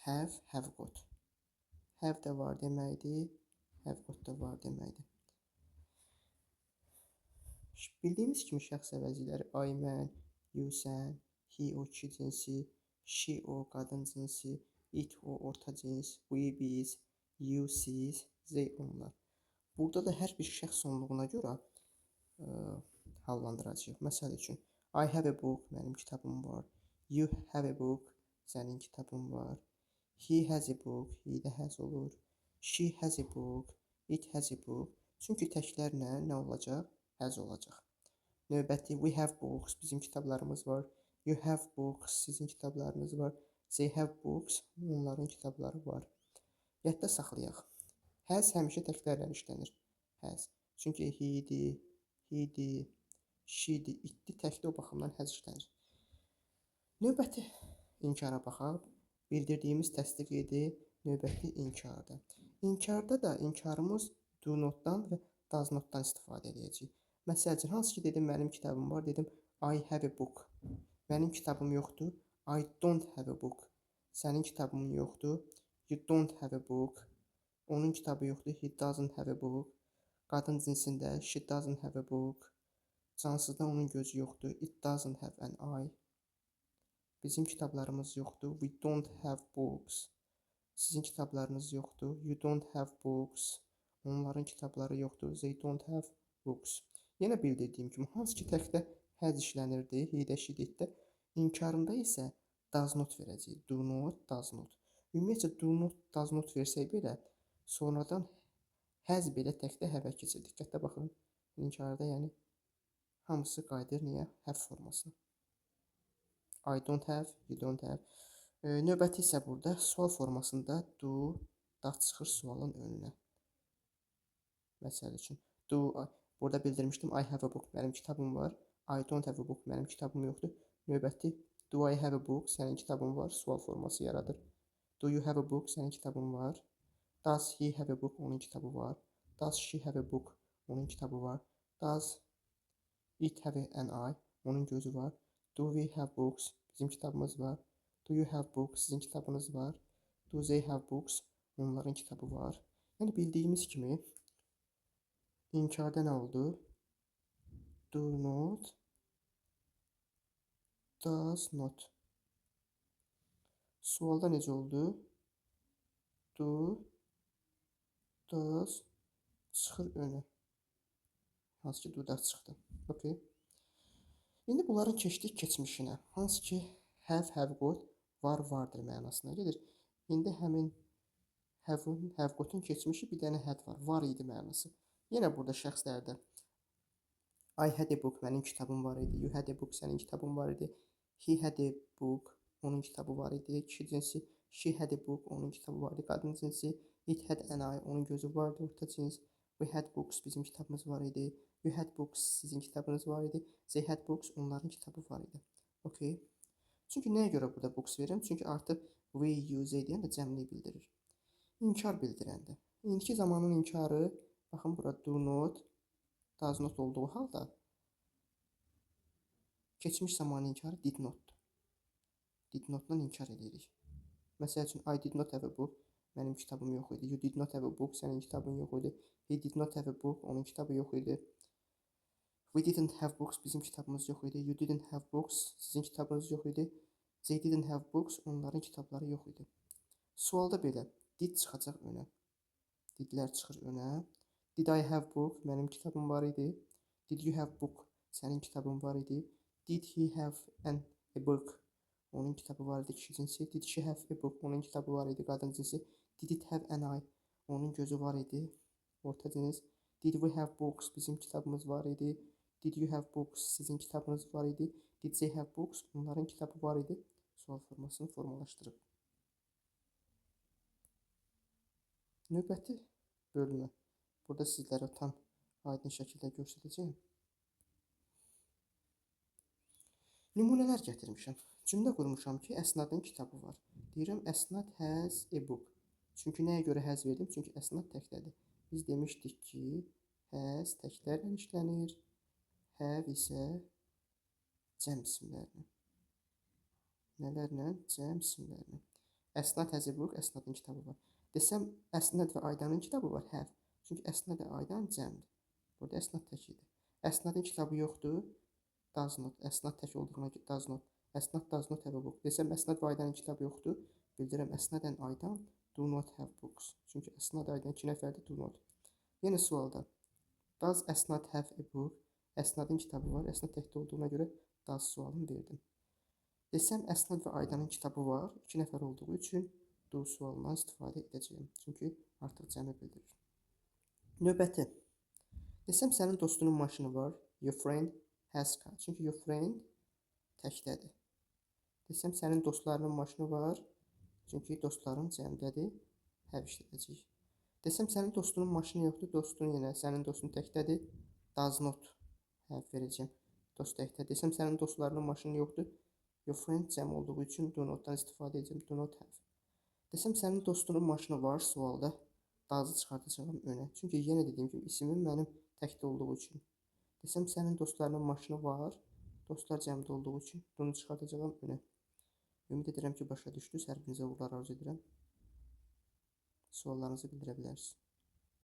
Have, have got. Have də var deməkdir, have got da var deməkdir. Bildiyimiz kimi şəxs əvəzlikləri I, mən, you, sən, he, o kişi cinsi, she, o qadın cinsi, it, o orta cins, we, biz, you, siz, they, onlar. Burada da hər bir şəxs sonluğuna görə hallandıracağıq. Məsəl üçün, I have a book, mənim kitabım var. You have a book, sənin kitabın var. He has a book, he də has olur. She has a book, it has a book. Çünki təklərlə nə olacaq? Has olacaq. Növbəti we have books, bizim kitablarımız var. You have books, sizin kitablarınız var. They have books, onların kitabları var. Yadda saxlayaq. Has həmişə təklərlə işlənir. Has. Çünki he-dir, he-dir, she-dir, it-dir, təkdə o baxımdan has işlənir. Növbəti inkara baxaq. Bildirdiyimiz təsdiq idi. Növbəti inkarda. İnkarda da inkarımız do not-dan və does not-dan istifadə edəcəyik. Məsəl üçün, hansı ki dedim mənim kitabım var, dedim I have a book. Mənim kitabım yoxdur. I don't have a book. Sənin kitabın yoxdur. You don't have a book. Onun kitabı yoxdur. He doesn't have a book. Qadın cinsində she doesn't have a book. Cansızda onun gözü yoxdur. It doesn't have an eye. Bizim kitablarımız yoxdur. We don't have books. Sizin kitablarınız yoxdur. You don't have books. Onların kitabları yoxdur. They don't have books. Yenə bildirdiyim kimi, hansı ki təkdə has işlənirdi, he-də, she-də, inkarında isə does not verəcəyik. Do not, does not. Ümumiyyətcə, do not, does not versək belə, sonradan has belə təkdə have keçir. Diqqətlə baxın. İnkarda, yəni hamısı qayıdır niyə? Have formasına. I don't have, you don't have. Növbəti isə burada sual formasında do, does çıxır sualın önünə. Məsəl üçün, do, burada bildirmişdim, I have a book, mənim kitabım var. I don't have a book, mənim kitabım yoxdur. Növbəti, do I have a book, sənin kitabın var, sual forması yaradır. Do you have a book, sənin kitabın var. Does he have a book, onun kitabı var. Does she have a book, onun kitabı var. Does it have an eye, onun gözü var. Do we have books, bizim kitabımız var. Do you have books, sizin kitabınız var. Do they have books, onların kitabı var. Yəni bildiyimiz kimi inkarda nə oldu? Do not, does not. Sualda necə oldu? Do, does çıxır önə. Hansı ki, do, does çıxdı. Okay. İndi bunların keçdik keçmişinə. Hansı ki, have, have got, var, vardır mənasına gedir. İndi həmin have-ın, have got-un keçmişi bir dənə had var. Var idi mənası. Yenə burada şəxslərdə I had a book, mənim kitabım var idi. You had a book, sənin kitabın var idi. He had a book, onun kitabı var idi. Kişi cinsi. She had a book, onun kitabı var idi. Qadın cinsi. It had an eye, onun gözü vardı. Orta cins. We had books, bizim kitabımız var idi. You had books, sizin kitabınız var idi. They had books, onların kitabı var idi. Okay. Çünki nəyə görə burada books verirəm? Çünki artıq we, you, they deyəndə cəmlik bildirir. İnkar bildirəndə. İndiki zamanın inkarı, baxın bura do not, does not olduğu halda keçmiş zamanın inkarı did notdur. Did notla inkar edirik. Məsəl üçün, I did not have a book, mənim kitabım yox idi. You did not have a book, sənin kitabın yox idi. He did not have a book, onun kitabı yox idi. We didn't have books, bizim kitabımız yox idi. You didn't have books, sizin kitabınız yox idi. They didn't have books, onların kitabları yox idi. Sualda belə, did çıxacaq önə. Didlər çıxır önə. Did I have book? Mənim kitabım var idi. Did you have book? Sənin kitabın var idi. Did he have a book? Onun kitabı var idi, kişi cinsi. Did she have a book? Onun kitabı var idi, qadın cinsi. Did it have an eye? Onun gözü var idi, orta cins. Did we have books? Bizim kitabımız var idi. Did you have books? Sizin kitabınız var idi. Did they have books? Onların kitabı var idi. Sual formasını formalaşdırıb. Növbəti bölümü burada sizlərə tam aydın şəkildə göstərəcəyim. Nümunələr gətirmişəm. Cümlə qurmuşam ki, Əsnadın kitabı var. Deyirəm, Əsnad has a book. Çünki nəyə görə has verdim? Çünki Əsnad təkdədir. Biz demişdik ki, has təklərlə işlənir. Have isə cəm isimlərlə. Nələrlə? Cəm isimlərlə. Əsnad has a book, Əsnadın kitabı var. Desəm Əsnad və Aydanın kitabı var, have. Çünki Əsnad və Aydan cəmdir. Burada Əsnad tək idi. Əsnadın kitabı yoxdur, does not. Əsnad tək olduğuna does not. Əsnad does not have a book. Desəm Əsnad və Aydanın kitabı yoxdur, bildirəm Əsnad and Aydan do not have books. Çünki Əsnad Aydan 2 nəfərdir, do not. Yenə sualda. Does Əsnad have a book? Əsnadın kitabı var. Əsnad təkdə olduğuna görə does sualını verdim. Desəm Əsnad və Aydanın kitabı var. 2 nəfər olduğu üçün do sualından istifadə edəcəyim. Çünki artıq cəmi bildirir. Növbəti. Desəm sənin dostunun maşını var. Your friend has car. Çünki your friend təkdədir. Desəm sənin dostlarının maşını var. Çünki dostların cəmdədir. Have işlədəcəyik. Desəm sənin dostunun maşını yoxdur. Dostun yenə sənin dostun təkdədir. Does not have verəcəm. Dost təkdə. Desəm sənin dostlarının maşını yoxdur. Your friend cəm olduğu üçün do notdan istifadə edəcəm. Do not have. Desəm sənin dostunun maşını var sualda. Does'ı çıxardacağam önə. Çünki yenə dediyim kimi isimim mənim təkdə olduğu üçün. Desəm sənin dostlarının maşını var. Dostlar cəmdə olduğu üçün bunu çıxardacağam önə. Ümid edirəm ki, başa düşdünüz. Hər birinizə uğurlar arzu edirəm. Suallarınızı bildirə bilərsiniz.